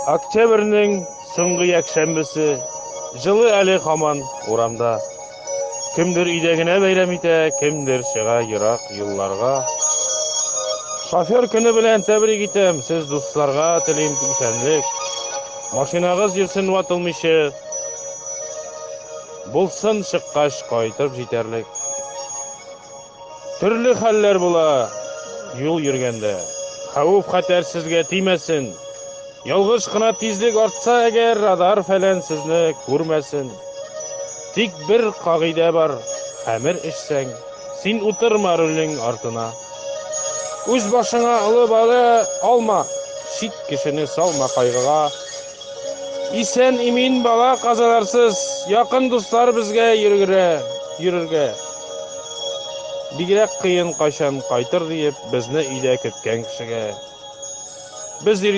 Октябрьнең соңгы якшәмбесе, җылы әле һаман урамда. Кемдер өйдә генә бәйрәм итә, кемдер чыга ерак юлларга. Шофер көне белән тәбрик итәм, сез дусларга телим исәнлек. Машинагыз йөрсен ватылмыйча, булсын чыккач кайтып җитәрлек. Төрле хәлләр була юл йөргәндә. Хәвеф-хәтәр сезгә тимәсен. Ялгыш кына тизлек артса әгәр, радар фәлән сезне күрмәсен. Тик бер кагыйдә бар, хәмер эчсәң, син утырма рульнең артына. Үз башыңа олы бәла алма, чит кешене салма кайгыга. Исән-имин бала казаларсыз, якын дуслар безгә йөргерә, йөрергә. Бигрәк кыен кайчан кайтыр диеп, безне өйдә көткән кешегә. Без йөри.